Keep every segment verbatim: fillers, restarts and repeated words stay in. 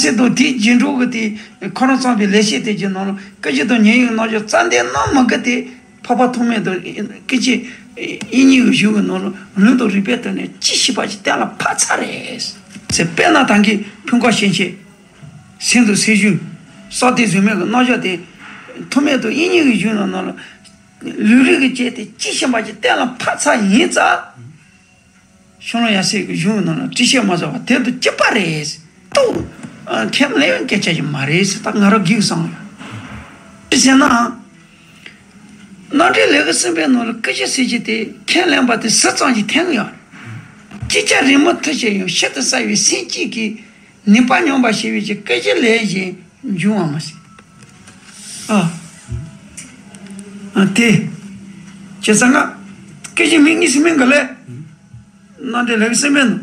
ཚེ་དང་དེའི་རྗེས་འགྲོ་གི་དེ་ཁོ་རང་བརྩམས་པའི་ལེགས་བཤད་དེ་གྱི་ནང་ལ་སྐད་ཅིག་དང་ཉོན་མོངས་རྣམ་འགྱུར་རྩ་འདི་གནང་མི་དགོས་ཏེ། འཕགས་པ་ཐོགས་མེད་དང་སྐད་ཅིག་དབྱིག་གཉེན་གྱི་གཞུང་གི་ནང་ལ་ལུང་དང་རིགས་པའི་ཐོག་ནས་ཅི་ཤེས་པ་ཅིག་གཏན་ལ་ཕབ་ཚར་རེད་ཟེར། དཔེར་ན་ད་གིན་ཕུང་ཁམས་ཤེས་བྱེད། སེམས་དང་སེམས་བྱུང་། ས་དེ་བཟོ་མེད་ཀྱི་རྣམ་གཞག་དེ། ཐོགས་མེད་དང་དབྱིག་གཉེན་གྱི་གཞུང་ནང་ལ་ལུང་རིགས་ཀྱི་དཔྱད་དེ་ཅི་ཤེས་པ་ཅིག་གཏན་ལ་ཕབ་ཚར་ཡིན་ཙང་། ཤོ་ལོ་ཡ་སྲས་ཀྱི་གཞུང་ནང་ལ་ཏྲི་ཤད་མ་ཟ་བ་དེ་དང་གཅིག་པ་རེད། ཏོ། ཁས་ལེན་སྐད་ཆ་ཞིག་མ་རེད་ཟེར། ད་ང་རང་སྒེར་བསམ་ཡོད། ཅི་ཟེར་ན། རྣམ་འགྲེལ་ལེའུ་གསུམ་པའི་ནང་ལ་སྐུ་བཞི་ཟེར་གྱི་དེ་ཁས་ལེན་པ་དེ་ཟུར་ཙམ་ཞིག་འཐེན་གྱི་ཡོད་རེད། ཅིག་ཅར་རི་མོ་མཐུ་ཆེ་ཡང་ཕྱི་དུ་གསལ་བའི་སེམས་བསྐྱེད་ཀྱི་ནུས་པ་སྙོམས་པར་ཞུགས་པའི་ཕྱིར་སྐུ་བཞི་ལས་གཞན་འབྱུང་བ་མ་ཟད། ཨ། ཨ་དེ། བྱས་ཙང་ང་སྐད་ཆ་མི་གཉིས་སུ་མིན་ག་ལས། རྣམ་འགྲེལ་ལེའུ་གསུམ་པའི་ནང་།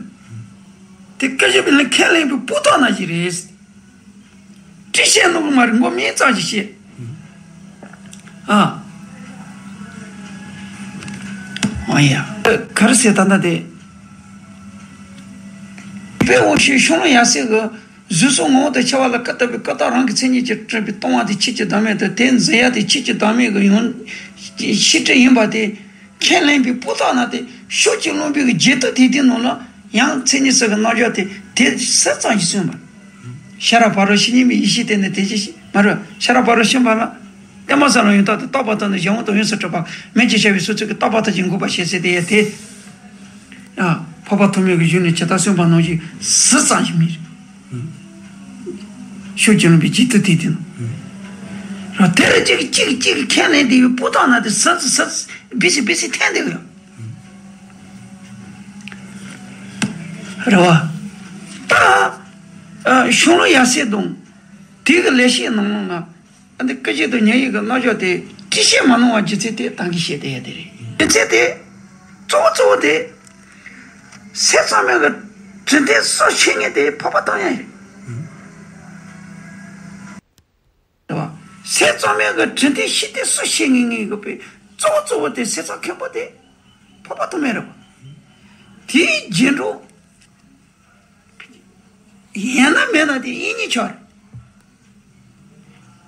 དེ་སྐད་ཆ་པའི་ལན་ཁས་ལེན་པའི་སྤུ་དག་ན་ཞིག་རེད། ཏྲི་ཤད་ནོ་གི་མ་རེད། མགོ་མིང་ཙམ་ཞིག་བཤད། ཨ། ཨ་ཡ། ག་རེ་ཟེར་ད་ལྟ་དེ། དཔེ་འོ་ཤོད་ཤོ་ལོ་ཡ་སྲས་ཀྱི། གཟུགས་སོགས་ངོ་བོ་དང་ཕྱེ་བ་ལ་ཀུན་བརྟགས་པའི་ཀུན་བརྟགས་རང་གི་མཚན་ཉིད་ཀྱིས་གྲུབ་པའི་སྟོང་པ་དེ་ཆོས་ཀྱི་བདག་མེད་དང་། དེ་འཛིན་ཡ་དེ་ཆོས་ཀྱི་བདག་མེད་ཀྱི་ཡང་ཤེས་སྒྲིབ་ཡིན་པ་དེ་ཁས་ལེན་པའི་སྤུ་དག་ན་སྟེ། ཕྱོགས་གཅིག་ལུང་པའི་རྒྱན་དུ་དེ་དེ་ནང་ལ་ཡང་མཚན་ཉིད་ཟེར་གྱི་རྣམ་གཞག་དེ་དེ་ཟུར་ཙམ་ཞིག་གསུངས་པ། ཤ་ར་བ་རོ་ཕྱི་ཉིན་མའི་ཡེ་ཤེས་དེ་ནི་དེ་ཅི་ཞིག་མ་རེད། ཤ་ར་བ་རོ་ཤི་བ་ལ། ཏེ་མ་ས་ལ་ཡང་དག་ཏུ་རྟག་པ་དག་ནི་གཞན་དབང་དང་ཡོངས་སུ་གྲུབ་པ། མིང་གི་ཤ་བའི་སོ་ཚོད་ཀྱི་རྟག་པ་དག་གིས་འགོག་པར་བྱེད་ཟེར་དེ་ཡ་དེ། ཨ། འཕགས་པ་ཐོགས་མེད་ཀྱི་གཞུང་ནས་ཇི་ལྟར་གསུངས་པ་ནང་བཞིན་ཟུར་ཙམ་ཞིག་མིན། ཕྱོགས་གཅིག་ལུང་པའི་རྒྱན་དུ་དེ་དེ་ནང་། རང་དེ་ལ་གཅིག་གིས་གཅིག་གིས་གཅིག་གིས་ཁས་ལེན་བསྡད་པའི་སྤུ་དག་ན་དེ་ཟུར་ཙམ་ཟུར་ཙམ་བེ་སི་བེ་སི་འཐེན་བསྡད་ཡོད། རེད་བ། ད། ཨ། ཤོ་ལོ་ཡ་སྲས་དང་། དེ་གི་ལེགས་བཤད་ནང་ལ་ང་། ཨ་འདི་སྐུ་བཞི་དང་ཉེ་བའི་གི་རྣམ་གཞག་དེ་ཅི་བཤད་མ་གནང་བ་རྒྱུ་མཚན་དེ་ད་གིན་བཤད་བསྡད་ཡ་དེ་རེད། རྒྱུ་མཚན་དེ། གཙོ་བོ་གཙོ་བོ་དེ། ཟུར་ཙམ་མིན་གྱི་དྲི་ལྡན་སུ་ཤེས་ངེས་དེ་འཕགས་པ་ཐོགས་མེད་རེད། རེད་བ། ཟུར་ཙམ་མིན་གྱི་དྲི་ལྡན་ཤེས་ལྡན་སུ་ཤེས་ངེས་ངེས་གི་པའི་གཙོ་བོ་གཙོ་བོ་དེ་ཟུར་ཙམ་མཁན་པོ་དེ་འཕགས་པ་ཐོགས་མེད་རེད་བ། དེའི་རྗེས་འགྲོ། ཡང་ན་མེད་ན་དེ་དབྱིག་གཉེན་ཆགས་རེད།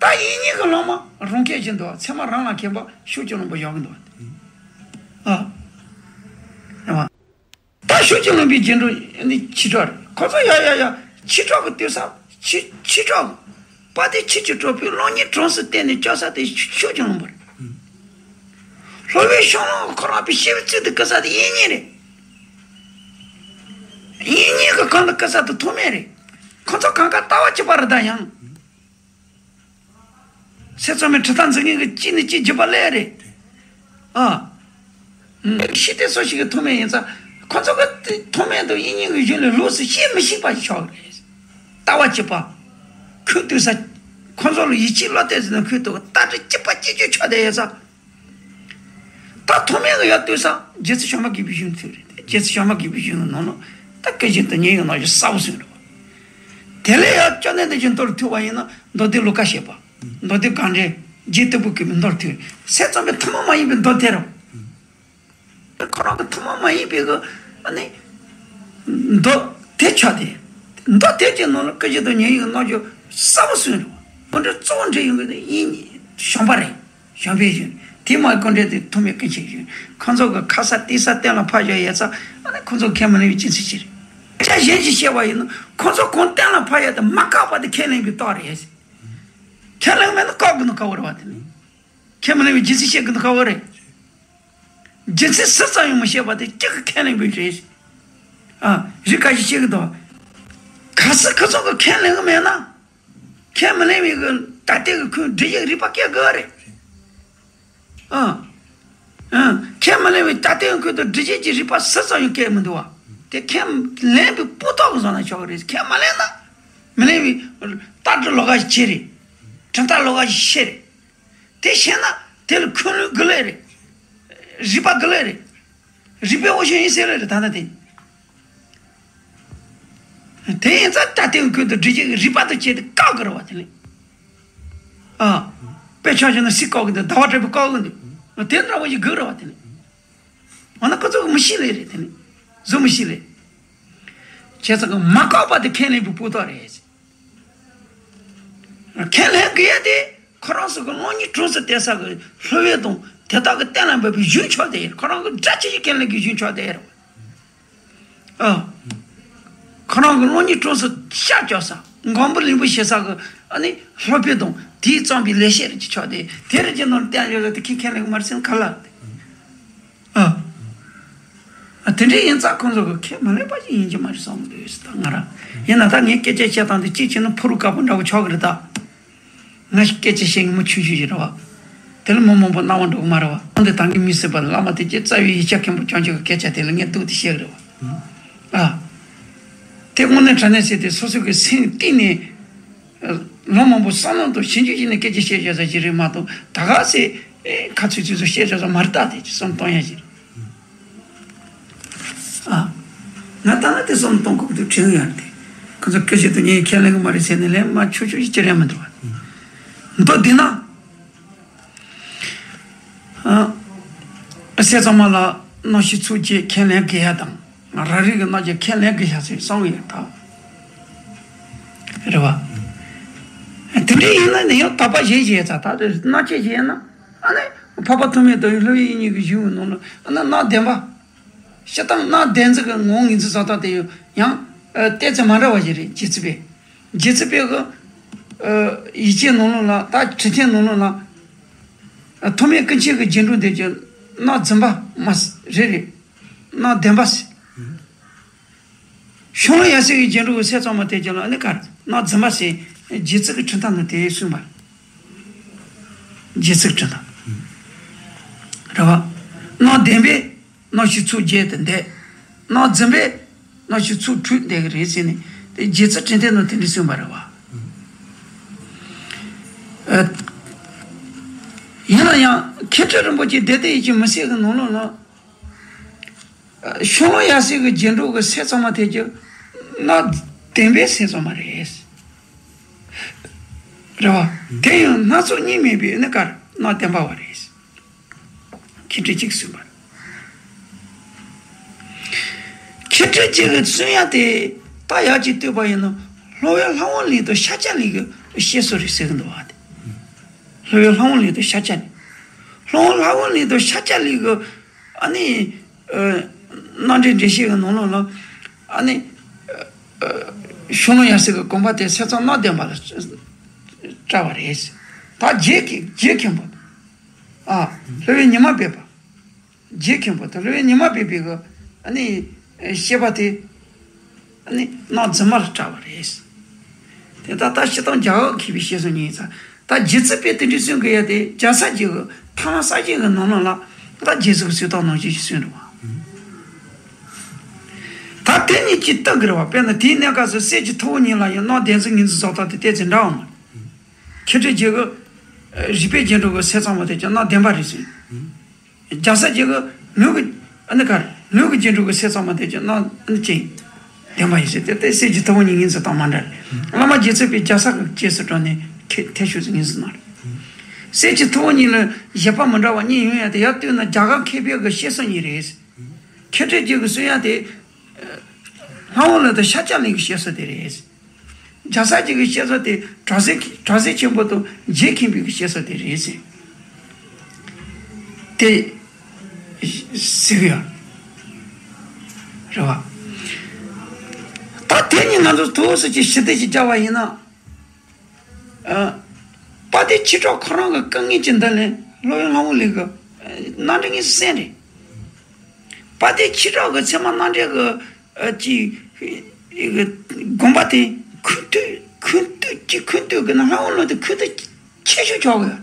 ད་དབྱིག་གཉེན་གྱི་བླ་མ་རང་མཁས་ཀྱི་འདུག་ཚད་མ་རང་ལ་མཁས་པ་ཕྱོགས་གཅིག་ལུང་པ་བཞག་གི་འདུག་ཨ། ད་ཕྱོགས་གཅིག་ལུང་པའི་རྗེས་འགྲོ་ནི་ཆོས་གྲགས་རེད། ཁོ་ཚོ་ཡ་ཡ་ཡ་ཆོས་གྲགས་ཀྱི་ལྟོས་ས་ཆོས་ཆོས་གྲགས་ཀྱི་པ་དེ་ཆོས་ཀྱི་གྲགས་པའི་གློག་བརྙན་གྲངས་སུ་བསྟན་ནས་བཅར་ས་དེ་ཕྱོགས་གཅིག་ལུང་པ་རེད། སློབ་དཔོན་ཤོ་ལོ་ཀ་ཁོ་རང་པའི་སྐྱེས་བུ་རྩིས་དུ་བཀོད་ས་དེ་དབྱིག་གཉེན་རེད། དབྱིག་གཉེན་གྱི་གང་དུ་བཀོད་ས་དེ་ཐོགས་མེད་རེད། ཁོ་ཚོ་གང་ག་ལྟ་བ་གཅིག་པ་རེད་ད་ཡང་། ཟུར་ཙམ་མིན་དྲི་རྟགས་འཛིན་མཁན་གྱི་གཅིག་ནས་གཅིག་བརྒྱུད་པ་སླེབས་རེད། ཨ། ཤེས་ལྡན་སུ་ཞིག་གི་ཐོགས་མེད་ཡིན་ཙང་། ཁོ་ཚོ་གི་ཐོགས་མེད་དང་དབྱིག་གཉེན་གྱི་གཞུང་ལས་ལོགས་སུ་བཤད་མི་ཤེས་པ་ཞིག་ཆགས་རེད། ལྟ་བ་གཅིག་པ། ཁུངས་གཏུགས་ས། ཁོ་ཚོ་ལ་ཡིད་ཆེས་བློ་གཏད་ཟེར་ན་ཁུངས་གཏུགས་ལྟ་གྲུབ་གཅིག་པ་གཅིག་གྱུར་ཆགས་བསྡད་ཡོད་ཙང་། ད་ཐོགས་མེད་ཀྱི་ཡར་ལྟོས་ས་རྗེ་བཙུན་བྱམས་པ་དགྱེས་པའི་གཞུང་ཐོན་རེད། རྗེ་བཙུན་བྱམས་པ་དགྱེས་པའི་གཞུང་གི་ནང་ལ་ད་སྐད་ཅིག་དང་ཉོན་མོངས་རྣམ་འགྱུར་གསལ་པོ་གསུངས་རེད་བ། དེ་ལས་ཡང་སྐྱབས་གནས་རྡོ་རྗེ་མདོ་ལ་ཐུག་པ་ཡིན་ན་མདོ་སྡེ་ལོ་ཀ་བཤད་པ། མདོ་སྡེ་གང་འདྲེན་རྗེ་སྟོབས་པོ་བཀོད་པའི་མདོར་ཐུག་ཟུར་ཙམ་པའི་ཐུན་མོང་མ་ཡིན་པའི་མདོ་དེ་རེད། ཁོ་རང་གི་ཐུན་མོང་མ་ཡིན་པའི་གི་ཨ་ནི་མདོ་དེ་ཆགས་ཏེ། མདོ་དེ་གི་ནང་ལ་སྐུ་བཞི་དང་ཉེ་བའི་གི་རྣམ་འགྱུར་གསལ་པོ་གསུངས་རེད་བ། མདོ་འདི་གཙོ་བོ་འདྲེན་ཡོང་གི་དེ་དབྱིག་གཉེན་བྱམས་པ་རེད། བྱམས་པའི་གཞུང་། དེ་མ་སྐུ་འདྲེན་དེ་ཐོགས་མེད་སྐུ་མཁྱེན་གཞུང་། ཁོ་ཚོ་གི་ཁ་ས་ལྟོས་ས་གཏན་ལ་ཕབ་བཞག་ཡོད་ཙང་ཨ་ནི་ཁོ་ཚོ་ཁས་མི་ལེན་པའི་རྒྱུ་མཚན་ཅི་རེད། ཆ་གཞན་ཞིག་བཤད་པ་ཡིན་ན་ཁོ་ཚོ་གང་གཏན་ལ་ཕབ་ཡ་དེ་མ་བཀག་པ་དེ་ཁས་ལེན་པའི་རྟགས་རེད། ཁས་ལེན་མེད་ན་བཀག་དགོས་ནི་ག་བ་རེད་བ། དེ་ནི་ཁས་མི་ལེན་པའི་རྒྱུ་མཚན་བཤད་དགོས་ནི་ག་བ་རེད། རྒྱུ་མཚན་ཟུར་ཙམ་ཡང་མི་བཤད་པ་དེ་གཅིག་གིས་ཁས་ལེན་པའི་རེད། ཨ། རིགས་ཁ་ཤས་བཤད་གི་འདུག་གལ་སྲིད་ཁོ་ཚོ་གིས་ཁས་ལེན་གི་མེད་ན། ཁས་མི་ལེན་པའི་གི་ད་ལྟའི་གི་ཁོའི་འགྲེལ་བཤད་རིགས་པ་སྐྱེལ་དགོས་རེད། ཨ། ཨ། ཁས་མི་ལེན་པའི་ད་ལྟའི་གི་ཁོའི་དུ་འགྲེལ་བཤད་ཀྱི་རིགས་པ་ཟུར་ཙམ་ཡང་སྐྱེལ་མི་འདུག་བ། དེ་ཁས་ལེན་པའི་སྤུ་རྟགས་གི་བཟོ་ན་ཆོག་གི་རེད། ཁས་མ་ལེན་ན། མི་ལེན་པའི་རྟགས་འགྲེལ་ལོགས་ཀ་ཞིག་བྱེད་རེད། གྲུབ་མཐའ་ལོགས་ཀ་ཞིག་བཤད་རེད། དེ་བཤད་ན་དེ་ལ་ཁུངས་ལུང་དགོས་ལེ་རེད། རིགས་པ་དགོས་ལེ་རེད། རིགས་པའི་དབང་ཤེས་ཡིན་ཟེར་ལེ་རེད། ད་ལྟ་དེ། དེ་ཡིན་ཙང་ད་ལྟའི་ཁོའི་དུ་འགྲེལ་བཤད་ཀྱི་རིགས་པ་དང་བཅས་ཏེ་བཀག་དགོས་རེད་བ། དེ་ལས། ཨ། དཔེ་ཆ་བཞག་ན་སུས་བཀག་གི་འདུག་ཟླ་བ་གྲགས་པས་བཀག་གི་འདུག་དེ་འདྲ་བོ་ཞིག་དགོས་རེད་བ། དེ་ལས། འོ་ན་ཁོ་ཚོ་གི་མི་ཤེས་ལེ་རེད། དེ་ལས། བཟོ་མི་ཤེས་ལེ། བྱས་ཙང་གི་མ་བཀག་པ་དེ་ཁས་ལེན་པའི་སྤུ་རྟགས་རེད། ཁས་ལེན་དགོས་ཡ་དེ་ཁོ་རང་ཚོ་གི་བློ་ཉིད་གྲོགས་སུ་བསྡད་ས་གི་སློབ་དཔོན་དང་དེ་དག་གི་བསྟན་ལ་འབབ་པའི་གཞུང་ཆོག་དེ་ཡིན། ཁོ་རང་གི་སྒྲ་ཆེ་ཞིག་ཁས་ལེན་གྱི་གཞུང་ཆོག་དེ་ཡིན། ཨ། ཁོ་རང་གི་བློ་ཉིད་གྲོགས་སུ་ཤ་བཅོས་ས་འགོང་པོ་ལིང་པོ་ཞེ་ས་གི་ཨ་ནི་སློབ་དཔོན་དང་དེའི་བརྩམས་པའི་ལེགས་བཤད་རིགས་ཀྱི་ཆོག་དེ་དེ་རིགས་ཀྱི་ནང་བསྟན་ཡོད་ལ་དེ་ཁས་ཁས་ལེན་གི་མ་རེད་ཟེར་ན་ག་ལ་རེད། ཨ། ཨ། དེ་འདྲ་ཡིན་ཙང་ཁོང་ཚོ་གི་ཁས་མ་ལེན་པ་ཞིག་ཡིན་གྱི་མ་རེད་བསམ་གི་འདུག་ད་ང་རང་ཡིན་ན་ད་ངས་སྐད་ཆ་བཤད་སྟངས་དེ་གཅིག་བྱས་ན་ཕུ་རུ་དཀར་པོ་འདྲ་བོ་ཆགས་གི་རེད་ད། ང་ཞིག་སྐད་ཆ་བཤད་མཁན་མི་ཆུང་ཆུང་ཞིག་རེད་བ། དེ་ལ་མི་མང་པོ་སྣང་བ་འགྲོ་གི་མ་རེད་བ། འོན་ཏེ་ད་གིན་མི་སྲིད་པ་བླ་མ་དེ་ཀྱི་རྩ་བའི་ཡིག་ཆ་མཁན་པོ་ཅང་ཅིག་གི་སྐད་ཆ་དེ་ལ་ངས་འདུག་སྟེ་བཤད་གི་རེད་བ། ཨ། དེ་དངོས་གནས་དྲང་གནས་ཟེར་ཏེ་སོ་སོ་གི་སེམས་གཏིང་ནས། ལོ་མང་པོ་བསམ་བློ་དང་ཞིབ་འཇུག་བྱས་ནས་སྐད་ཆ་བཤད་བཞག་ས་ཞིག་རེད་མ་གཏོགས་ད་ག་སེ་ཁ་ཚུད་ཚུད་སུ་བཤད་བཞག་ས་མ་རེད་ད། དེ་ཅི་བསམ་གཏོང་ཡ་ཞིག་རེད། ཨ། ང་ལྟ་ན་དེ་བསམ་གཏོང་དགོས་འདུག་དྲན་ཡོད་རེད་དེ། ཁོ་ཚོ་སྐད་ཆ་དུ་ངས་ཁས་ལེན་གི་མ་རེད་ཟེར་ནས་ལན་མ་ཆུ་ཆུ་ཞིག་ཅི་རེད་མི་འདུག་བ། མདོ་འདི་ན། ཨ། སྲས་གཙང་མ་ལ་རྣམ་ཤེས་ཚོགས་བརྒྱད་ཁས་ལེན་དགོས་ཡ་དང་། རང་རིག་གི་རྣམ་འགྱུར་ཁས་ལེན་དགོས་ཡ་ཟེར་གསུངས་ཡོད་ད། རེད་བ། དེ་འདྲ་ཡིན་ན་ནི་ཡང་དག་པ་བཞེས་བཞེས་ཙང་ད་དེ་རྣམ་འགྱུར་བཞེས་ན་ཨ་ནི་འཕགས་པ་ཐོགས་མེད་དང་སློབ་དཔོན་གཉིས་ཀྱི་གཞུང་གི་ནང་ལ་ཨ་ནི་རྣམ་བདེན་པ། སྤྱིར་བཏང་རྣམ་བདེན་འཛིན་གྱི་ངོ་བོ་ངོས་འཛིན་བཟོ་སྟངས་དེ་ཡང་ཨ་ཏོག་ཙམ་མ་འདྲ་བ་ཞིག་རེད། རྗེ་བཙུན་པས། རྗེ་བཙུན་པས་གི་ཨ་ཡིག་ཆའི་ནང་ལོགས་ལ་ད་གྲུབ་ཆའི་ནང་ལོགས་ལ་ཨ་ཐོགས་མེད་ཀུན་མཁྱེན་གྱི་རྗེས་འགྲོ་འདི་ཀྱི་རྣམ་རྫུན་པ་མ་རེད་རེད། རྣམ་བདེན་པ་ཟེར། ཤོ་ལོ་ཀ་ཡབ་སྲས་ཀྱི་རྗེས་འགྲོ་གི་སྲས་གཙང་མ་དེ་ཀྱང་ལ་ཨ་ནི་ག་རེ་རྣམ་རྫུན་པ་ཟེར། རྗེ་བཙུན་གྱི་གྲུབ་མཐའ་ནི་དེ་གསུངས་པ། རྗེ་བཙུན་གྱི་གྲུབ་མཐའ་རེད་བ། རྣམ་བདེན་པས་རྣམ་ཤེས་ཚོགས་བརྒྱད་དུ་འདས། རྣམ་རྫུན་པས་རྣམ་ཤེས་ཚོགས་དྲུག་འདས་ཀྱི་རེད་ཟེར་ནས་དེ་རྗེ་བཙུན་གྲུབ་མཐའི་ནང་དེ་འདྲ་གསུངས་པ་རེད་བ། ཨ། ཡིན་ན་ཡང་མཁས་གྲུབ་རིན་པོ་ཆེ་བདེ་སྟོང་ཡེ་ཤེས་མུན་སེལ་གྱི་ནང་ལོགས་ལ། ཤོ་ལོ་ཀ་ཡབ་སྲས་ཀྱི་རྗེས་འགྲོ་གི་སྲས་གཙང་མ་དེ་ཀྱང་རྣམ་བདེན་པའི་སྲས་གཙང་མ་རེད། རེད་བ། དེ་ཡང་སྣ་ཚོགས་གཉིས་མེད་པའི་ནི་གར་རྣམ་བདེན་པ་བ་རེད། མཁས་གྲུབ་རྗེ་གིས་གསུངས་པ། མཁས་གྲུབ་རྗེ་གིས་གསུང་ཡ་དེ་ད་ཡག་ཅིག་ལྟོས་པ་ཡིན་ན་སློབ་དཔོན་ལྷ་དབང་གླིང་དང་ཤཱཀྱ་གླིང་གི་བཤད་སྲོལ་རེད་ཟེར་གི་འདུག་བ་དེ། སློབ་དཔོན་ལྷ་དབང་གླིང་དང་ཤཱཀྱ་གླིང་། སློབ་དཔོན་ལྷ་དབང་གླིང་དང་ཤཱཀྱ་གླིང་གི་ཨ་ནི། ཨ། རྣམ་འགྲེལ་འགྲེལ་བཤད་ཀྱི་ནང་ལོགས་ལ་ཨ་ནི། ཨ། ཤོ་ལོ་ཀ་ཡབ་སྲས་ཀྱི་དགོངས་པ་དེ་སྲས་གཙང་རྣམ་བདེན་པ་ལ་བཀྲལ་བ་རེད། ད་རྗེ་གི་རྗེ་མཁན་པོ། ཨ། སློབ་དཔོན་ཉི་མ་སྦས་པ། རྗེ་མཁན་པོ་དང་སློབ་དཔོན་ཉི་མ་སྦས་པའི་གི་ཨ་ནི་བཤད་པ་དེ་ཨ་ནི་རྣམ་རྫུན་མ་ལ་བཀྲལ་བ་རེད། དེ་ལྟར་ད་སྤྱིར་བཏང་རྒྱ་གར་མཁས་པའི་བཤད་སྲོལ་ཉིད་ཡིན་ཙང་ད་རྗེ་བཙུན་པས་དེ་འདྲའི་གསུང་དགོས་ཡ་དེ་རྒྱལ་སྲས་རྗེ་གི་ཐང་ལྷ་གསལ་བྱེད་ཀྱི་ནང་ལོགས་ལ་ད་རྗེ་བཙུན་གྱི་གསུང་སྟངས་ནང་བཞིན་ཞིག་གསུངས་འདུག་བ། ད་དེ་གཉིས་ཀྱིས་བལྟ་དགོས་རེད་བ། དཔེར་ན་དེའི་གནས་སྐབས་སུ་སྲས་ཀྱི་ཐུ་བོ་གཉིས་ལ་ཡང་རྣམ་བདེན་ཚིག་ངོས་འཛིན་བཟོ་སྟངས་དེ་ཏོག་ཙམ་འདྲ་བ་མ་རེད། མཁས་གྲུབ་རྗེ་གིས་རིག་པའི་རྗེས་འགྲོ་གི་སྲས་གཙང་མ་དེ་ཀྱང་རྣམ་བདེན་པ་རེད་ཟེར། རྒྱལ་སྲས་རྗེ་གིས་ལུས་ཀྱི་ཨ་ནི་ག་རེ་ལུས་ཀྱི་རྗེས་འགྲོ་གི་སྲས་གཙང་མ་དེ་ཀྱང་རྣམ་ཨ་ནི་ཅིག་བདེན་པ་ཡིན་ཟེར། དེ་ལྟར་སྲས་ཀྱི་ཐུ་བོ་གཉིས་ངོས་འཛིན་སྟངས་མ་འདྲ་རེད། བླ་མ་རྗེ་བཙུན་པས་རྒྱལ་སྲས་ཀྱི་རྗེས་སུ་འགྲོ་ནས་ཁྱེད་ཐེ་ཤུ་ཟིག་ངོས་འཛིན་གནང་རེད། སྲས་ཀྱི་ཐུ་བོ་གཉིས་ལ་བཞེད་པ་མི་འདྲ་བ་གཉིས་ཡོང་ཡ་དེ་ཡར་བལྟས་ན་རྒྱ་གར་མཁས་པའི་གི་བཤད་སྲོལ་གཉིས་རེད། མཁས་གྲུབ་རྗེ་གིས་གསུང་ཡ་དེ། ལྷ་དབང་གླིང་དང་ཤཱཀྱ་གླིང་གི་བཤད་སྲོལ་དེ་རེད། རྒྱལ་སྲས་རྗེ་གི་བཤད་སྲོལ་དེ་གྲགས་ཚད་གྲགས་ཚད་ཆེན་པོ་དང་རྗེ་མཁན་པོའི་གི་བཤད་སྲོལ་དེ་རེད་ཟེར། དེ་ཟེར་གི་ཡོད་རེད་བ། ད་དེ་ནི་ང་ཚོ་ཐུགས་སུ་ཅིག་ཞི་བདེ་ཞིག་བྱ་བ་ཡིན་ན། ཨ། དཔལ་ལྡན་ཆོས་གྲགས་ཁོ་རང་གི་དཀའ་ངལ་གྱི་འདི་ལས་སློབ་དཔོན་ལྷ་དབང་གླིང་གི་ཨ་རྣམ་འགྲེལ་ངོས་སུ་གསན་རེད། དཔལ་ལྡན་ཆོས་གྲགས་ཀྱི་ཚད་མ་རྣམ་འགྲེལ་གྱི་ཨ་ཅིག་དགོངས་པ་དེ་ཁུངས་གཏུགས་ཁུངས་གཏུགས་ཀྱི་ཁུངས་གཏུགས་ཀྱི་ན་ལྷ་དབང་གླིང་དེ་ཁུངས་གཏུགས་ཆེ་ཤོས་ཆགས་ཀྱི་ཡོད།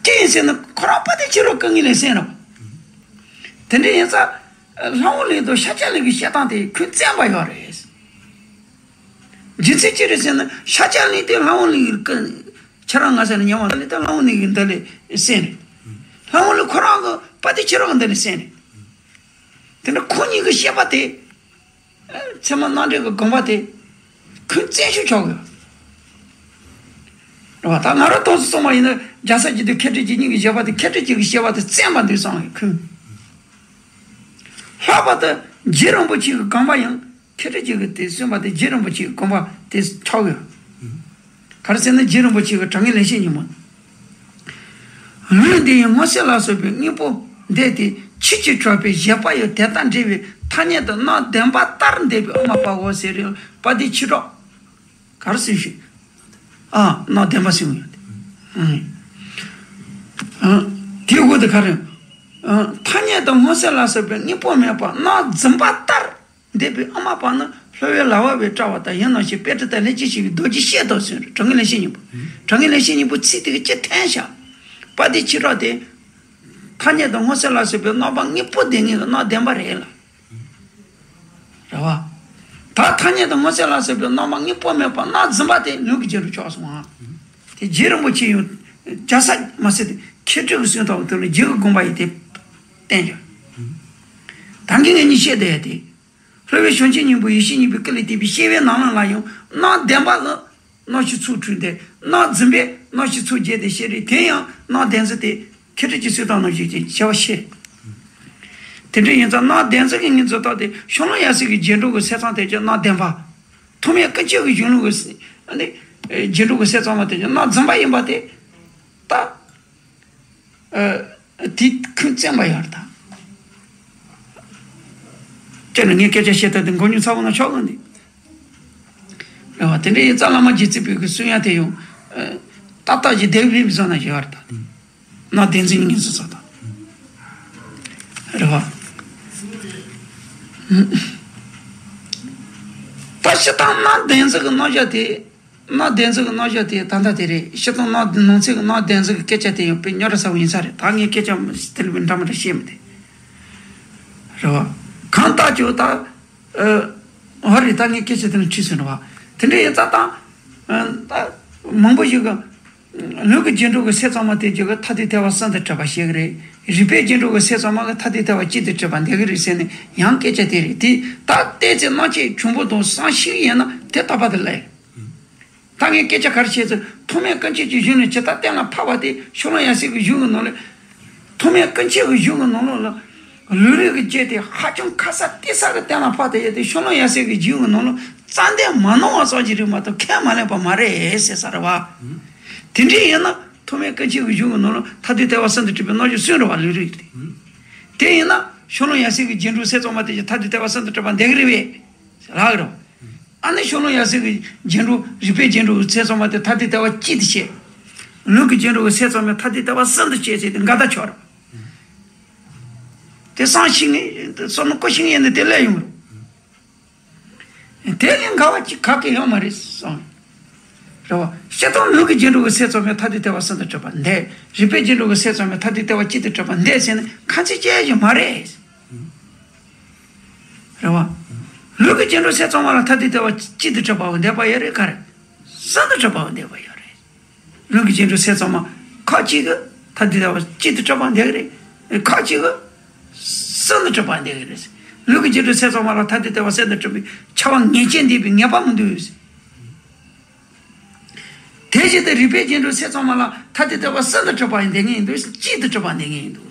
ཅི་ཡིན་ཟེར་ན་ཁོ་རང་དཔལ་ལྡན་ཆོས་གྲགས་དཀའ་ངལ་ལས་གསན་རེད། དེ་འདྲ་ཡིན་ཙང་ལྷ་དབང་གླིང་དང་ཤཱཀྱ་གླིང་གི་བཤད་སྟངས་དེ་ཁུངས་བཙན་པ་ཡོད་རེད། རྒྱུ་མཚན་ཅི་རེད་ཟེར་ན་ཤཱཀྱ་གླིང་དེ་ལྷ་དབང་གླིང་གི་ཁྱེད་རང་ང་ས་ནས་ཉེ་བ་ལ་དེ་ལྷ་དབང་གླིང་གི་འདི་ལས་གསན་རེད། ལྷ་དབང་གླིང་ཁོ་རང་གི་དཔལ་ལྡན་ཆོས་གྲགས་ཀྱི་འདི་ལས་གསན་རེད། དེ་ནི་ཁོ་གཉིས་ཀྱི་བཤད་པ་དེ་ཚད་མ་རྣམ་འགྲེལ་གྱི་དགོངས་པ་དེ་ཁུངས་བཙན་ཤོས་ཆགས་ཀྱི་ཡོད། རེད་བ། ད་ང་རང་ཐོག་སུ་སོང་བ་ཡིན་ན་རྒྱལ་སྲས་རྗེ་དང་མཁས་གྲུབ་རྗེ་གཉིས་ཀྱི་བཤད་པ་དེ་མཁས་གྲུབ་རྗེ་གི་བཤད་པ་དེ་བཙན་པ་འདུག་བསམ་གི་ཁུངས། ལྷག་པར་དུ་རྗེ་རིན་པོ་ཆེ་གི་དགོངས་པ་ཡང་། མཁས་གྲུབ་རྗེ་གིས་དེ་གསུངས་པ་དེ་རྗེ་རིན་པོ་ཆེའི་དགོངས་པ་དེ་ཆགས་ཡོད། ག་རེ་ཟེར་ན། རྗེ་རིན་པོ་ཆེ་གི་དྲང་ངེས་ལེགས་བཤད་སྙིང་པོ། ལུས་འདི་ཡི་སྔོ་སེར་ལ་སོགས་པའི་དངོས་པོ་འདས་ཏེ། ཕྱིས་ཀྱི་གྲགས་པའི་བཞེད་པ་ཡང་དེ་དང་འབྲེལ་བའི་ཐ་སྙད་དུ་རྣམ་བདེན་པ་ལྟར་འདས་པའི་དབུ་མ་པའོ་ཟེར་རེད། པ་དེ་ཕྱི་དྲགས། ག་རེ་ཟེར་ཞིག་ཨ། རྣམ་བདེན་པ་ཟེར་ཡོད། ཨང་། ཨ། དེའི་དབུ་དེ་ག་རེ། ཨ། ཐ་སྙད་དུ་སྔོ་སེར་ལ་སོགས་པའི་དངོས་པོ་མེད་པར་རྣམ་བདེན་པ་ལྟར་འདས་པའི་དབུ་མ་པ་ནི། སློབ་དཔོན་ལ་བ་བའི་དྲ་བ་དང་། ཡང་ན་ཞེས་པེ་ཏྲ་དང་ལྷན་ཅིག་བྱེད་པའི་རྡོ་རྗེ་བཤད་དོ་ཟེར། དྲང་ངེས་ལེགས་བཤད་སྙིང་པོ། དྲང་ངེས་ལེགས་བཤད་སྙིང་པོ་ཚིག་དེ་གི་སྤྱི་འཐེན་བཞག་པ་དེ་ཕྱི་དྲགས་དེ། ཐ་སྙད་དུ་སྔོ་སེར་ལ་སོགས་པའི་རྣམ་པ་དངོས་པོ་ལྡན་ངེས་ཀྱི་རྣམ་བདེན་པ་རེད་ལ། རེད་བ། ད་ཐ་སྙད་དུ་སྔོ་སེར་ལ་སོགས་པའི་རྣམ་པ་དངོས་པོ་མེད་པར་རྣམ་བདེན་པ་དེ་ལུས་ཀྱི་རྗེས་འགྲོ་ཆགས་སོང་ང་། དེ་རྗེ་རིན་པོ་ཆེ་ཡང་རྒྱལ་སྲས་མ་ཟད་དེ་མཁས་གྲུབ་ཀྱི་གསུང་ཐོག་ཏུ་ལ་རྗེ་གི་དགོངས་པ་ཡིན་ཏེ་བསྟན་ཡོད། ད་གིན་ངས་གཉིས་བཤད་བསྡད་ཡ་དེ། སློབ་དཔོན་བྱང་ཆུབ་སྙིང་པོ་ཡེ་ཤེས་སྙིང་པོའི་སྐུ་ལས་བཏུས་པའི་བཤད་པའི་ནང་ལ་ལ་ཡང་རྣམ་བདེན་པ་གི་རྣམ་ཤེས་ཚོགས་འཁྲུལ་ཏེ། རྣམ་རྫུན་པའི་རྣམ་ཤེས་ཚོགས་བརྒྱད་དེ་བཤད་རེད། དེ་ཡང་རྣམ་བདེན་རྫུན་ཏེ། མཁས་གྲུབ་ཀྱི་གསེར་ཐང་ནང་བཞིན་གྱི་བྱ་བ་ཤེས། དེ་འདྲ་ཡིན་ཙང་རྣམ་བདེན་རྫུན་གྱི་ངོས་འཛིན་སྟངས་དེ་ཤོ་ལོ་ཡ་སྲས་ཀྱི་རྗེས་འགྲོ་གི་སེམས་ཙམ་དེ་ཀྱང་རྣམ་བདེན་པ། ཐོགས་མེད་ཀུན་སྤྱོད་ཀྱི་གཞུང་ལུགས་ཀྱི་ཨ་ནི་རྗེས་འགྲོ་གི་སེམས་ཙམ་པ་དེ་ཀྱང་རྣམ་རྫུན་པ་ཡིན་པ་དེ་ད། ཨ། དེ་ཁུངས་བཙན་པ་ཡོད་རེད་ད། དེ་ནི་ངས་སྐད་ཆ་བཤད་སྟངས་དེ་མགོ་རྙོག་ཚ་པོ་ན་ཆོག་གི་འདུག་རེད་བ། དེ་འདྲ་ཡིན་ཙང་བླ་མ་རྗེ་བཙུན་པའི་གི་གསུང་ཡ་དེ་ཡང་ཨ། ཏག་ཏག་ཅིག་བསྡད་པའི་བཟོ་ན་ཞེས་པ་རེད་ད། རྣམ་བདེན་རྫུན་ངོས་འཛིན་སོགས་དང་། རེད་བ། ད་སྤྱིར་བཏང་རྣམ་བདེན་རྫུན་གྱི་རྣམ་གཞག་དེ། རྣམ་བདེན་རྫུན་གྱི་རྣམ་གཞག་དེ་ད་ལྟ་དེ་རེད། སྤྱིར་བཏང་རྣམ་ནང་ཚན་གྱི་རྣམ་བདེན་རྫུན་གྱི་སྐད་ཆ་དེ་ཡང་དཔེ་རྙོག་དྲ་ཚ་པོ་ཡིན་ས་རེད། ད་ངས་སྐད་ཆ་དེ་ལ་འདྲ་མི་འདྲ་བཤད་མི་དེ། རེད་བ། གང་ལྟར་ཀྱང་ད། ཨ། འོ་རེད། ད་ངས་སྐད་ཆ་དེ་ལ་ཁྲིད་སོང་རེད་བ། དེ་འདྲ་ཡིན་ཙང་ད། ཨ། ད་མང་པོ་ཞིག་གིས། ལུས་ཀྱི་རྗེས་འགྲོ་གི་སེམས་ཙམ་པ་དེ་ཚོ་གིས་ཐ་དད་ལྟ་བ་གསུམ་དུ་གྲུབ་པ་བཤད་ཀྱི་རེད། རིག་པའི་རྗེས་འགྲོ་གི་སེམས་ཙམ་པ་གིས་ཐ་དད་ལྟ་བ་གཅིག་ཏུ་གྲུབ་པ་འདོད་ཀྱི་རེད་ཟེར་ནས་ཡང་སྐད་ཆ་དེ་རེད། དེ་ད་ལྟའི་ཚེ་རྣམ་དཔྱོད་བྱུང་བུ་དང་བསམ་ཤེས་ཡིན་ན་དེ་ལྟ་བུ་དེ་ལས། ད་ངས་སྐད་ཆ་ག་རེ་བཤད་ཚེ་ཐོགས་མེད་ཀུན་སྤྱོད་ཀྱི་གཞུང་ནས་ཇི་ལྟར་གཏན་ལ་ཕབ་པ་དེ་ཤོ་ལོ་ཡ་སྲས་ཀྱི་གཞུང་གི་ནང་ལ། ཐོགས་མེད་ཀུན་སྤྱོད་ཀྱི་གཞུང་གི་ནང་ལོགས་ལ། ལུས་རིགས་ཀྱི་སྐྱེ་དེ་ཧ་ཅང་ཁ་གསལ་ཏོག་ཙམ་གྱི་གཏན་ལ་ཕབ་སྟེ་ཡོད་དེ། ཤོ་ལོ་ཡ་སྲས་ཀྱི་རྒྱུད་ཀྱི་ནང་ལ་རྩ་འདི་མ་ནོར་བ་ཙམ་ཞིག་རེད་མ་གཏོགས་ཁས་མ་ལེན་པ་མ་རེད་ཟེར་ས་རེད་བ། དེ་འདྲ་ཡིན་ན་ཐོགས་མེད་ཀུན་སྤྱོད་ཀྱི་གཞུང་གི་ནང་ལ་ཐ་དད་ལྟ་བ་གསུམ་དུ་གྲུབ་པའི་རྣམ་གཞག་གསུམ་རེད་བ། ལུས་རིགས་དེ། དེ་ཡིན་ན་ཤོ་ལོ་ཡ་སྲས་ཀྱི་རྗེས་འགྲོ་སེམས་ཙམ་པ་དེ་ཚོ་ཐ་དད་ལྟ་བ་གསུམ་དུ་གྲུབ་པ་འདོད་ཀྱི་རེད་པས། ལགས་རེད། ཨ་ནི་ཤོ་ལོ་ཡ་སྲས་ཀྱི་རྗེས་འགྲོ་རིག་པའི་རྗེས་འགྲོ་གི་སེམས་ཙམ་པ་དེ་ཐ་དད་ལྟ་བ་གཅིག་ཏུ་བྱས། ལུས་ཀྱི་རྗེས་འགྲོ་གི་སེམས་ཙམ་པས་ཐ་དད་ལྟ་བ་གསུམ་དུ་བྱས་ཟེར་ཏེ་འགལ་ཟླ་ཆགས་རེད། དེ་བསམ་ཤེས་ངེས་བསམ་བློ་བཀོད་ཤེས་ངེས་ནི་དེ་ལས་ཡོང་རེད། དེ་ལས་འགལ་བ་གཅིག་ག་གེ་ཡོད་མ་རེད་བསམ། རེད་བ། སྤྱིར་བཏང་ལུས་ཀྱི་རྗེས་འགྲོ་གི་སེམས་ཙམ་པས་ཐ་དད་ལྟ་བ་གསུམ་དུ་གྲུབ་པ་འདོད། རིག་པའི་རྗེས་འགྲོ་གི་སེམས་ཙམ་པས་ཐ་དད་ལྟ་བ་གཅིག་ཏུ་གྲུབ་པ་འདོད་ཟེར་ནི་ཁ་ཚིག་གཅིག་ཡང་མ་རེད། རེད་བ། ལུས་ཀྱི་རྗེས་འགྲོ་སེམས་ཙམ་པ་ལ་ཐ་དད་ལྟ་བ་གཅིག་ཏུ་གྲུབ་པའོ་འདོད་པ་ཡོད་རེད། ག་རེ། གསུམ་དུ་གྲུབ་པའོ་འདོད་པ་ཡོད་རེད། ལུས་ཀྱི་རྗེས་འགྲོ་སེམས་ཙམ་པ་ཁ་ཅིག་གིས་ཐ་དད་ལྟ་བ་གཅིག་ཏུ་གྲུབ་པ་འདོད་ཀྱི་རེད། ཁ་ཅིག་གིས་གསུམ་དུ་གྲུབ་པ་འདོད་ཀྱི་རེད། ལུས་ཀྱི་རྗེས་འགྲོ་སེམས་ཙམ་པ་ལ་ཐ་དད་ལྟ་བ་གསུམ་དུ་གྲུབ་པའི་ཁྱབ་པ་ངེས་ཅན་འདོད་པའི་ངེས་པ་མི་འདུག་དེ་བཞིན་དུ་རིག་པའི་རྗེས་འགྲོ་སེམས་ཙམ་པ་ལ་ཐ་དད་ལྟ་བ་གསུམ་དུ་གྲུབ་པ་ཡང་འདོད་ངེས་ཡིན་འདུག་གཅིག་ཏུ་གྲུབ་པ་འདོད་ངེས་ཡིན་འདུག་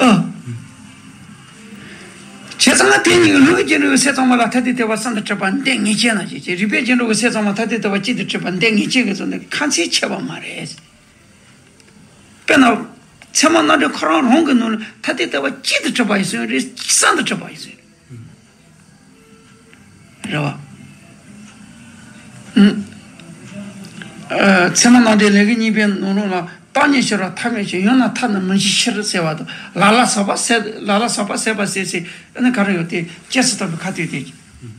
ཨ། བྱས་ཙང་ང་དེ་གཉིས་ཀྱི་ལུས་ཀྱི་རྗེས་འགྲོ་གི་སེམས་ཙམ་པ་ལ་ཐ་དད་ལྟ་བ་གསུམ་དུ་གྲུབ་པ་འདོད་ངེས་ཅན་ལ་བྱེད་ཅེས། རིག་པའི་རྗེས་འགྲོ་གི་སེམས་ཙམ་པ་ཐ་དད་ལྟ་བ་གཅིག་ཏུ་གྲུབ་པ་འདོད་ངེས་ཅན་གྱི་ཚོ་འདི་ཁ་ཚིག་ཕྱེ་བ་མ་རེད། དཔེར་ན། ཚད་མ་རྣམ་འགྲེལ་ཁོ་རང་རང་གི་ནང་ལ་ཐ་དད་ལྟ་བ་གཅིག་ཏུ་གྲུབ་པ་ཡིན་ཟེར་རེད། གསུམ་དུ་གྲུབ་པ་ཡིན་ཟེར་རེད། རེད་བ། ཨུམ། ཨ། ཚད་མ་རྣམ་འགྲེལ་ལེའུ་གཉིས་པའི་ནང་ལོགས་ལ་བརྟག་གཉིས་ཤེས་རབ་ཐ་སྙད་ཀྱི་ཡང་ན་ཐ་ན་མིང་གཞི་ཕྱིར་ཟེར་བ་དང་། ལ་ལ་ཟག་པ་ཟད། ལ་ལ་ཟག་པ་ཟད་པ་ཟད་ཟེར། ཨ་ནི་ག་རེ་ཡོད་དེ་སྐྱེས་སུ་བཏགས་པའི་ཁ་ཐུག་དེ།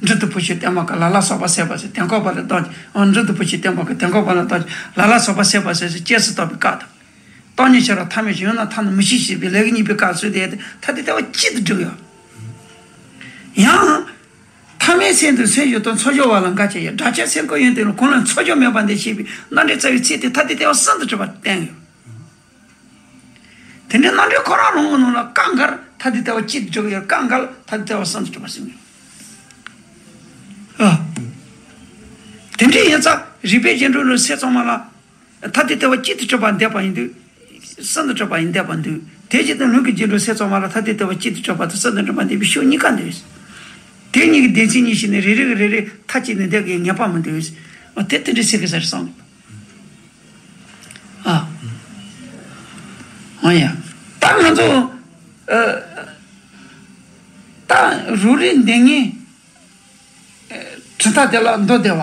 འབྲུ་དང་བུ་ཆོས་བསྟན་པ་ཀ་ལ་ལ་ཟག་པ་ཟད་པ་ཟེར། དེ་འགོག་པ་ལ་བཏགས། ཨ། འབྲུ་དང་བུ་ཆོས་བསྟན་པ་ཀ་དེ་འགོག་པ་ལ་བཏགས། ལ་ལ་ཟག་པ་ཟད་པ་ཟད་ཟེར་སྐྱེས་སུ་བཏགས་པའི་ཀ་དང་། བརྟག་གཉིས་ཤེས་རབ་ཐ་སྙད་ཀྱི་ཡང་ན་ཐ་ན་མིང་གཞི་ཞེས་པའི་ལེའུ་གཉིས་པའི་སྐབས་སུ་དེ་ཐ་དད་ལྟ་བ་གཅིག་ཏུ་བསྒྲིགས་ཡོད། ཡང་། ཐ་མལ་སེམས་དང་སེམས་བྱུང་དང་ཚོགས་སྦྱོར་བ་ལ་འགལ་བྱེད་ཡོད། སྒྲ་ཆོས་སེམས་ཁམས་ཡོན་ཏན་ལ་གང་ལ་ཚོགས་སྦྱོར་མེད་པ་འདི་ཞེས་པའི་རྣམ་འགྲེལ་རྩ་བའི་ཚིག་དེ་ཐ་དད་ལྟ་བ་གསུམ་དུ་གྲུབ་པར་བསྟན་ཡོད། དེ་འདྲའི་རྣམ་འགྲེལ་ཁོ་རང་རང་གི་ནང་ལ་ཀ་འགལ་ཐ་དད་ལྟ་བ་གཅིག་ཏུ་གྲུབ་ཡོད། ཀ་འགལ་ཐ་དད་ལྟ་བ་གསུམ་དུ་གྲུབ་པ་གསུངས་ཡོད། ཨ། དེ་འདྲ་ཡིན་ཙང་རིག་པའི་རྗེས་འགྲོ་ནི་སེམས་ཙམ་པ་ལ། ཐ་དད་ལྟ་བ་གཅིག་ཏུ་གྲུབ་པ་འདོད་པ་ཡིན་དུས། གསུམ་དུ་གྲུབ་པ་ཡིན་འདོད་པ་འདུག་དེ་བཞིན་དུ་ལུས་ཀྱི་རྗེས་འགྲོ་སེམས་ཙམ་པ་ལ་ཐ་དད་ལྟ་བ་གཅིག་ཏུ་གྲུབ་པ་དང་གསུམ་དུ་གྲུབ་པ་འདོད་པའི་ཕྱོགས་གཉིས་ཀ་འདུག་དེ་གཉིས་ཀྱི་སྡེ་ཚན་གཉིས་ཤིག་ནི་རེ་རེ་གི་རེ་རེ་མཐའ་གཅིག་ཏུ་འདོད་ཀྱི་ངེས་པ་མི་འདུག་ཨ་དེ་དེ་འདྲའི་ཟེར་གི་ཟེར་སོང་། ཨ། ཨ་ཡ། ད་ང་ཚོ་ཨ། ད་རུ་རིགས་འདི་ངའི་ཨ་གྲུབ་མཐའ་དེ་ལ་མདོ་སྡེ་པ།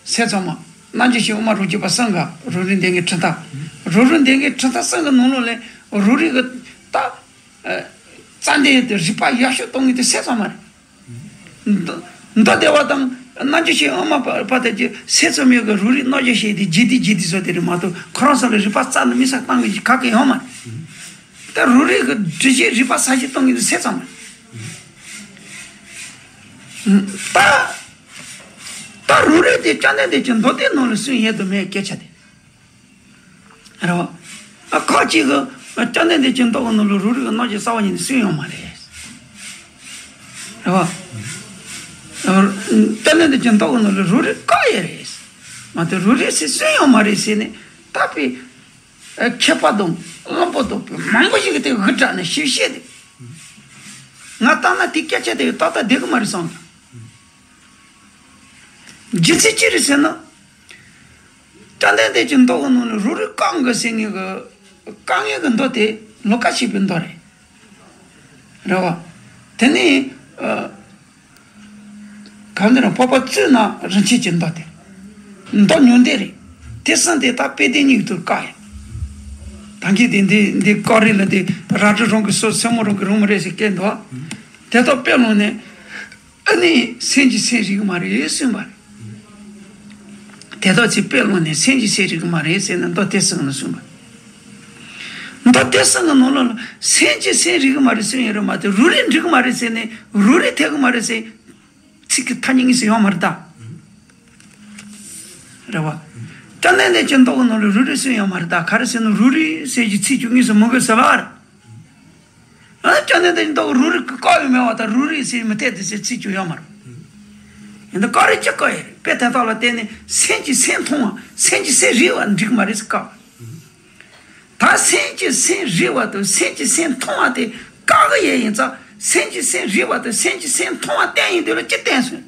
ཟས་གཙང་མ། རྣལ་འབྱོར་ཤེས་དབུ་མ་རུ་སྐྱེས་པ་གསུམ་ག་རུ་རིགས་འདི་ངའི་གྲུབ་མཐའ། རུ་རིགས་འདི་ངའི་གྲུབ་མཐའ་གསུམ་གི་ནང་ལོགས་ལས་རུ་རིགས་གི་ད་ཨ་རྩ་འདི་རིག་པ་ཡག་ཤོས་གཏོང་ངེས་དེ་ཟས་གཙང་མ་རེད། མདོ་མདོ་སྡེ་པ་དང་རྣལ་འབྱོར་ཤེས་དབུ་མ་པ་པ་དེ་ཀྱི་ཟས་གཙང་མའི་གི་རུ་རིགས་རྣལ་འབྱོར་ཤེས་དེ་རྗེས་ལྡན་རྗེས་ལྡན་བཟོ་དེ་རེད་མ་གཏོགས་ཁོ་རང་ཚོ་ལ་རིག་པ་རྩ་ནས་མི་ས་བཏང་གི་ག་གི་ཡོད་མ་རེད། ད་རུ་རིགས་གི་འདྲི་གཞི་རིག་པ་ས་གཞི་གཏོང་གི་འདུག་ཟས་གཙང་མ། ད་ད་རུ་རིགས་དེ་བཅོམ་ལྡན་འདས་ཀྱི་མདོ་སྡེ་ནང་ལ་གསུངས་ཡོད་དུ་མེད་སྐད་ཆ་དེ། རེད་བ། ཨ་ཁ་ཅིག་གི་བཅོམ་ལྡན་འདས་ཀྱི་མདོ་གི་ནང་ལ་རུ་རིགས་གི་རྣལ་འབྱོར་གསར་བ་ཉིད་ནས་གསུངས་ཡོད་མ་རེད། རེད་བ། བཅོམ་ལྡན་འདས་ཀྱི་མདོ་གི་ནང་ལ་རུ་རིགས་བཀག་ཡོད་རེད། མ་གཏོགས་རུ་རིགས་ཟེར་གསུངས་ཡོད་མ་རེད་ཟེར་ནས་ད་པའི་མཁས་པ་དང་བླུན་པོ་དང་པའི་མང་པོ་ཞིག་གིས་དེ་འུར་བསྒྲགས་ནས་ཞིབ་བཤད་དེ། ང་ལྟ་ན་དེ་སྐད་ཆ་དེ་ཏག་ཏག་བསྡད་གི་མ་རེད་བསམ་གི། རྒྱུ་མཚན་ཅི་རེད་ཟེར་ན། བཅོམ་ལྡན་འདས་ཀྱི་མདོ་གི་ནང་ནས་རུ་རིགས་བཀག་དགོས་ཟེར་ངེས་ཀྱི་བཀག་ངེས་ཀྱི་མདོ་དེ་ལོ་ཀ་བཞི་པའི་མདོ་རེད། རེད་བ། དེ་ནས་ཨ། གང་འདི་རང་འཕགས་པ་གཙུག་ན་རིན་ཆེན་གྱི་མདོ་དེ། མདོ་ཉུང་ལྡན་རེད། དེ་གསུམ་དེ་ད་དཔེ་དེབ་གཉིས་ཀྱི་ཐོག་བཀག་ཡོད། ད་གིན་དེ་འདི་འདི་བཀག་རེས་ལ་འདི་རལ་གྲི་རང་གི་སོ་སེན་མོ་རང་གི་རང་མ་རེད་ཟེར་སྐད་འདུག་ཨ། དེ་དག་དཔེ་ལོང་ནས། ཨ་ནི་སེམས་ཀྱི་སེམས་རིག་གི་མ་རེད་གསུངས་པ་རེད། དེ་དག་ཚིག་དཔེ་ལོང་ནས་སེམས་ཀྱི་སེམས་རིག་གི་མ་རེད་ཟེར་ན་མདོ་དེ་གསུངས་ན་གསུངས་པ། མདོ་དེ་གསུངས་ཀྱི་ནང་ལོགས་ལ་སེམས་ཀྱི་སེམས་རིག་གི་མ་རེད་གསུངས་ཡོད་རེད་མ་གཏོགས་རུ་རིགས་འགྲིག་གི་མ་རེད་ཟེར་ནས་རུ་རིགས་འཐད་གི་མ་རེད་ཟེར། ཚིག་གི་ཐ་སྙད་གཉིས་སུ་ཡོད་མ་རེད་ད། རེད་བ། བཅོམ་ལྡན་འདས་ཀྱི་མདོ་གི་ནང་ལ་རུ་རིགས་གསུངས་ཡོད་མ་རེད་ད་ག་རེ་ཟེར་ན་རུ་རིགས་ཟེར་གྱི་ཚིག་གཅིག་གཉིས་སུ་མི་དགོས་ཟེར་བ་རེད། ཨ་ནི་བཅོམ་ལྡན་འདས་ཀྱི་མདོ་གི་རུ་རིགས་ཀྱི་བཀག་ཡོད་མེད་པ་དང་རུ་རིགས་ཟེར་མི་འཐད་དེ་ཟེར་ཚིག་ཅིག་ཡོད་མ་རེད། ཡིན་ད་བཀག་རེས་ཅི་བཀག་ཡོད་རེད་དཔེ་དེ་དག་ལ་བརྟེན་ནས་སེམས་ཀྱི་སེམས་མཐོང་བ་སེམས་ཀྱི་སེམས་རིག་པ་འགྲིག་མ་རེད་ཟེར་བཀག་ད་སེམས་ཀྱི་སེམས་རིག་པ་དང་སེམས་ཀྱི་སེམས་མཐོང་བ་དེ་བཀག་གི་ཡོད་ཡིན་ཙང་སེམས་ཀྱི་སེམས་རིག་པ་དང་སེམས་ཀྱི་སེམས་མཐོང་བ་བསྟན་ཡིན་དུས་ལ་ཅི་བསྟན་སོང་།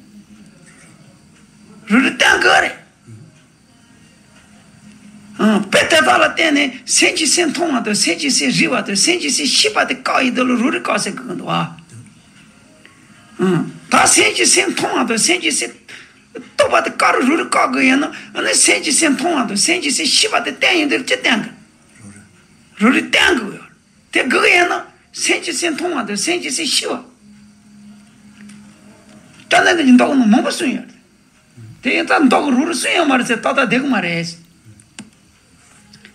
རུ་རིགས་བསྟན་དགོས་རེད། ཨང་། དཔེ་དེ་དག་ལ་བརྟེན་ནས་སེམས་ཀྱི་སེམས་མཐོང་བ་དང་སེམས་ཀྱི་སེམས་རིག་པ་དང་སེམས་ཀྱི་སེམས་ཤེས་པ་དེ་བཀག་ཡོད་དུས་ལ་རུ་རིགས་བཀག་ཟེར་གི་འདུག་བ། ཨང་། ད་སེམས་ཀྱི་སེམས་མཐོང་བ་དང་སེམས་ཀྱི་སེམས་རྟོགས་པ་དེ་བཀག་རུ་རུ་རིགས་བཀག་གི་ཡོད་ན་ཨ་ནི་སེམས་ཀྱི་སེམས་མཐོང་བ་དང་སེམས་ཀྱི་སེམས་ཤེས་པ་དེ་བསྟན་ཡོད་དུས་ཅི་བསྟན་གི། རུ་རིགས་བསྟན་དགོས་ཡོད། དེ་དགོས་ཀྱི་ཡིན་ན་སེམས་ཀྱི་སེམས་མཐོང་བ་དང་སེམས་ཀྱི་སེམས་ཤེས་པ། བཅོམ་ལྡན་འདས་ཀྱི་མདོ་ནང་མང་པོ་གསུངས་ཡོད་རེད། དེ་ཡིན་ཙང་མདོ་གི་རུ་རུ་གསུངས་ཡོད་མ་རེད་ཟེར་ཏག་ཏག་བསྡད་ཀྱི་མ་རེད། རེད་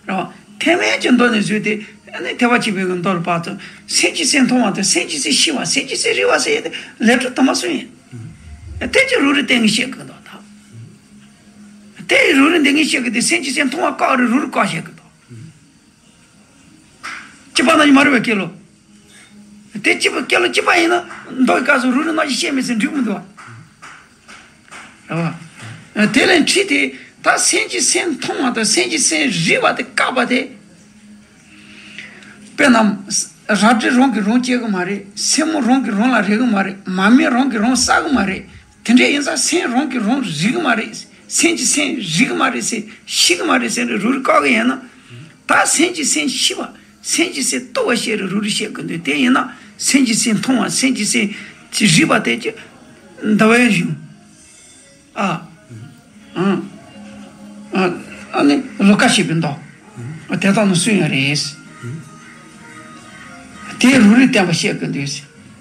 བ། ཐེག་དམན་གྱི་མདོ་ནས་བཟོས་ཏེ་ཨ་ནི་ཐེག་པ་ཆེན་པོའི་གི་མདོ་ལ་བབས་ཙང་སེམས་ཀྱི་སེམས་མཐོང་བ་དང་སེམས་ཀྱི་སེམས་ཤེས་པ་སེམས་ཀྱི་སེམས་རིག་པ་ཟེར་ཡོད་དེ་ལས་འཕྲོ་དུ་མ་གསུངས་ཡོད། དེ་ཀྱི་རུ་རུ་བསྟན་གྱི་བཤད་གི་འདུག་ད། དེ་ཡི་རུ་རུ་འདི་ངས་བཤད་གི་དེ་སེམས་ཀྱི་སེམས་མཐོང་བ་བཀག་རུ་རུ་རུ་བཀག་བཤད་གི་འདུག་སྐྱིད་པ་ན་ཡི་མ་རུ་བའི་སྐྱེ་ལོ། དེ་སྐྱིད་པ་སྐྱེ་ལོ་སྐྱིད་པ་ཡིན་ན་མདོ་ཡི་སྐབས་སུ་རུ་རུ་ན་ཡི་བཤད་མི་ཟེར་འགྲིག་མི་འདུག་བ། རེད་བ། དེ་ལས་འཁྲིད་དེ་ད་སེམས་ཀྱི་སེམས་མཐོང་བ་དང་སེམས་ཀྱི་སེམས་རིག་པ་དེ་བཀག་པ་དེ། དཔེར་ན། རལ་གྲི་རང་གིས་རང་གཅད་གི་མ་རེད། སེན་མོ་རང་གིས་རང་ལ་རེག་གི་མ་རེད། མ་རྨོས་རང་གིས་རང་ཟ་གི་མ་རེད། དེ་འདྲ་ཡིན་ཙང་སེམས་རང་གིས་རང་རིག་གི་མ་རེད། སེམས་ཀྱི་སེམས་རིག་གི་མ་རེད་ཟེར་ཤེས་གི་མ་རེད་ཟེར་ནས་རུ་རུ་བཀག་གི་ཡིན་ན། ད་སེམས་ཀྱི་སེམས་ཤེས་པ་སེམས་ཀྱི་སེམས་རྟོགས་པ་བཤད་རུ་རུ་རུ་བཤད་གི་འདུག་དེ་ཡིན་ན་སེམས་ཀྱི་སེམས་མཐོང་བ་སེམས་ཀྱི་སེམས་ཀྱི་རིག་པ་དེ་ཀྱི་འདའ་བའི་གཞུང་། ཨ། ཨ། ཨ་ནི་ལོ་ཀ་ཞེས་པའི་མདོ། དེ་དག་ནི་གསུངས་ཡོད་རེད། དེ་རུ་རིགས་བསྟན་པ་བཤད་དགོས་འདུག་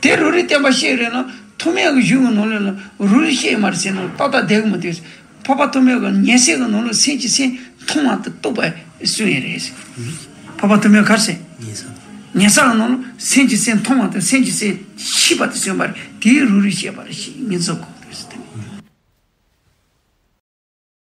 དེ་རུ་རིགས་བསྟན་པ་བཤད་རེད་ན་ཐོགས་མེད་ཀྱི་གཞུང་གི་ནང་ལོགས་ལ་རུ་རིགས་བཤད་མ་རེད་ཟེར་ན་ཏག་ཏག་བསྡད་གི་མི་འདུག་འཕགས་པ་ཐོགས་མེད་ཀྱི་ཉན་བཤད་ཀྱི་ནང་ལོགས་སེམས་ཀྱི་སེམས་མཐོང་བ་དང་རྟོགས་པ་གསུངས་ཡོད་རེད། འཕགས་པ་ཐོགས་མེད་ག་རེ་ཟེར། ཉན་བསམ་ཉན་བསམ་གྱི་ནང་ལོགས་སེམས་ཀྱི་སེམས་མཐོང་བ་དང་སེམས་ཀྱི་སེམས་ཤེས་པ་དེ་གསུངས་པ་རེད། དེའི་རུ་རིགས་བཤད་པ་རེད་ཞེས་ངེས་འཛུགས་དགོས།